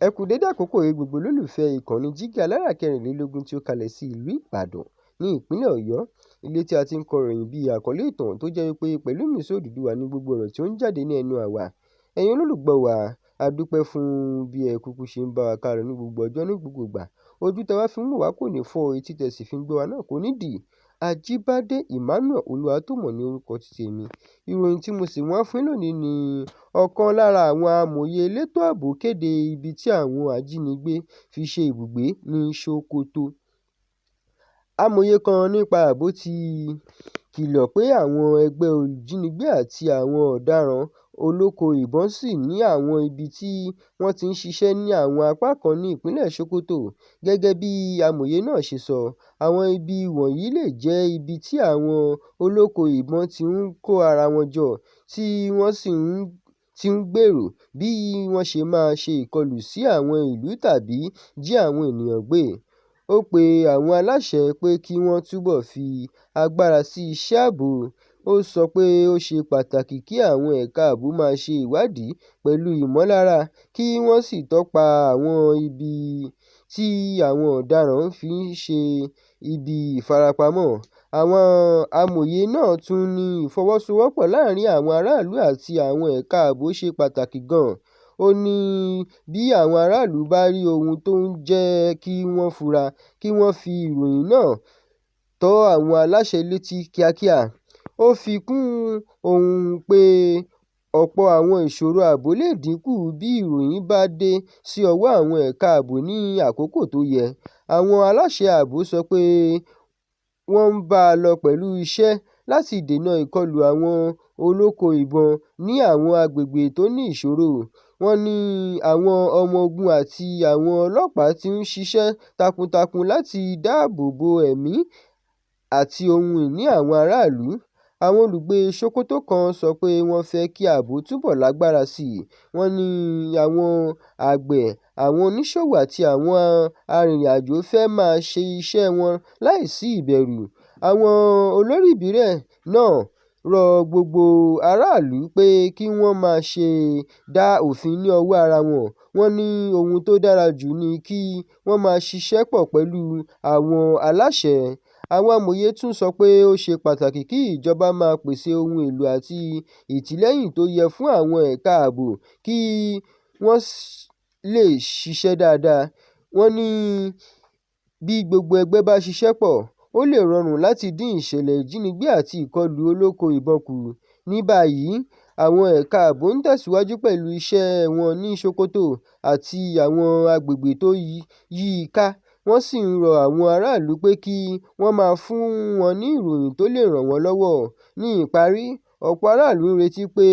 Ẹ kú dédé àkókò yìí gbogbo olólùfẹ́ ìkànnì Jígí Alárà 24 tí ó kalẹ̀ sí ìlú Ìbàdàn ní ìpínlẹ̀ Ọ̀yọ́. Ilé tí a ti ń kọ ìròyìn bí àkọlé ìtàn tó jẹ́ wípé pẹ̀lú ìmísí Odùduwà ní gbogbo ọ̀rọ̀ tí ó ń jáde ní ẹnu àwa. Ẹ̀yin olólùgbọ́ wa, a dúpẹ́ fún bí ẹ kúkú ṣe ń bá wa kálọ ní gbogbo ọjọ́ ní gbogbo ìgbà. Ojú tẹ wá fi ń wò wá kò ní fọ́, etí tẹ sì fi ń gbọ́ wa náà kò ní dì. Ajíbádé Emmanuel Olúwatómọ̀ ní orúkọ ti tèmi. Ìròyìn tí mo sì mú wá fún yín lónìí ni ọ̀kan lára àwọn amòye elétò ààbò kéde ibi tí àwọn ajínigbé fi ṣe ibùgbé ní Sókótó. Amòye kan nípa ààbò ti kìlọ̀ pé àwọn ẹgbẹ́ olùjínigbé àti àwọn ọ̀daràn olóko ìbọn ṣì ní àwọn ibi tí wọ́n ti ń ṣiṣẹ́ ní àwọn apá kan ní ìpínlẹ̀ Sókótó. Gẹ́gẹ́ bí amòye náà ṣe sọ, àwọn ibi wọ̀nyí lè jẹ́ ibi tí àwọn olóko ìbọn ti ń kó ara wọn jọ, tí wọ́n sì ti ń gbèrò bí wọ́n ṣe máa ṣe ìkọlù sí àwọn ìlú tàbí jí àwọn ènìyàn gbé. Ó pe àwọn aláṣẹ pé kí wọ́n túbọ̀ fi agbára sí iṣẹ́ ààbò. Ó sọ pé ó ṣe pàtàkì kí àwọn ẹ̀ka ààbò máa ṣe ìwádìí pẹ̀lú ìmọ̀lára kí wọ́n sì tọpa àwọn ibi tí àwọn ọ̀daràn fi ń ṣe ibi ìfarapamọ́. Àwọn amòye náà tún ní ìfọwọ́sowọ́pọ̀ láàárín àwọn aráàlú àti àwọn ẹ̀ka ààbò ṣe pàtàkì gan-an. Ó ní bí àwọn aráàlú bá rí ohun tó ń jẹ́ kí wọ́n fura, kí wọ́n fi ìròyìn náà tó àwọn aláṣẹ létí kíákíá. Ó fi kún un pé ọ̀pọ̀ àwọn ìṣòro ààbò lè dínkù bí ìròyìn bá dé sí ọwọ́ àwọn ẹ̀ka ààbò ní àkókò tó yẹ. Àwọn aláṣẹ ààbò sọ pé wọ́n ń bá a lọ pẹ̀lú iṣẹ́ láti dènà ìkọlù àwọn olóko ìbọn ní àwọn agbègbè tó ní ìṣòro. Wọ́n ní àwọn ọmọ ogun àti àwọn ọlọ́pàá ti ń ṣiṣẹ́ takuntakun láti dáàbò bo ẹ̀mí àti ohun ìní àwọn aráàlú. Àwọn olùgbé Sókótó kan sọ pé wọ́n fẹ́ kí ààbò túbọ̀ lágbára sí i. Wọ́n ní àwọn àgbẹ̀, àwọn oníṣòwò àti àwọn arìnrìn-àjò fẹ́ máa ṣe iṣẹ́ wọn láìsí ìbẹ̀rù. Àwọn olórí ìbílẹ̀ náà rọ gbogbo aráàlú pé kí wọ́n má ṣe dá òfin ní ọwọ́ ara wọn. Wọ́n ní ohun tó dára jù ni kí wọ́n máa ṣiṣẹ́ pọ̀ pẹ̀lú àwọn aláṣẹ. Àwọn amòye tún sọ pé ó ṣe pàtàkì kí ìjọba máa pèsè ohun èlò àti ìtìlẹ́yìn tó yẹ fún àwọn ẹ̀ka ààbò kí wọ́n lè ṣiṣẹ́ dáadáa. Wọ́n ní bí gbogbo ẹgbẹ́ bá ṣiṣẹ́ pọ̀, ó lè rọrùn láti dín ìṣẹ̀lẹ̀ ìjínigbé àti ìkọlù olóko ìbọn kù. Ní báyìí, àwọn ẹ̀ka ààbò ń tẹ̀síwájú pẹ̀lú iṣẹ́ wọn ní Sókótó àti àwọn agbègbè tó yí i ká, wọ́n sì ń rọ àwọn aráàlú pé kí wọ́n máa fún wọn ní ìròyìn tó lè ràn wọ́n lọ́wọ́. Ní ìparí, ọ̀pọ̀ aráàlú ń retí pé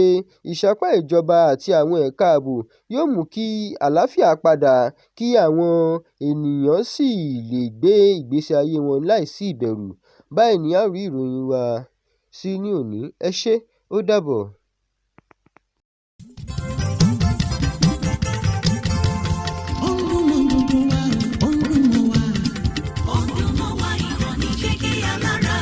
ìsapá ìjọba àti àwọn ẹ̀ka ààbò yóò mú kí àlàáfíà padà, kí àwọn ènìyàn sì lè gbé ìgbésí ayé wọn láìsí ìbẹ̀rù. Báyìí ni a ó rí ìròyìn wa sí ní òní. Ẹ ṣé, ó dàbọ̀. Ó ń dún mọ́ gbogbo wa, ó ń dún mọ́ wa. Ó ń dún mọ́ wa, ìkànnì Jígí Alára.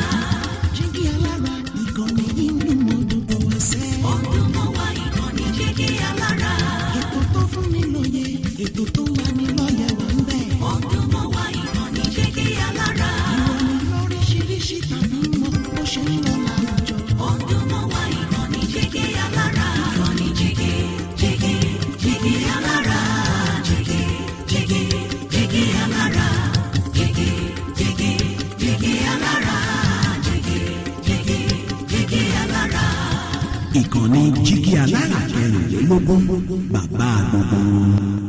Jígí Alára, ìkànnì yìí ń dún mọ́ gbogbo wa sẹ́. Ó ń dún mọ́ wa, ìkànnì Jígí Alára. Ètò tó fún ni lóye, ètò tó ń lani lọ́yẹ̀ wà ń bẹ̀. Ó ń dún mọ́ wa, ìkànnì Jígí Alára. Ìròyìn lóríṣiríṣi tàbí mọ́ bó ṣe ń lọ láwùjọ. Ó ń dún mọ́ wa, ìkànnì Jígí Alára. Ìkànnì Jígí, Jígí, Jígí Alára. Jígí, Jígí, Jígí Alára. Jígí, Jígí, Jígí Alára. Jígí, Jígí, Jígí Alára. Ìkànnì Jígí Alára 24, bàbá gbogbo wọn.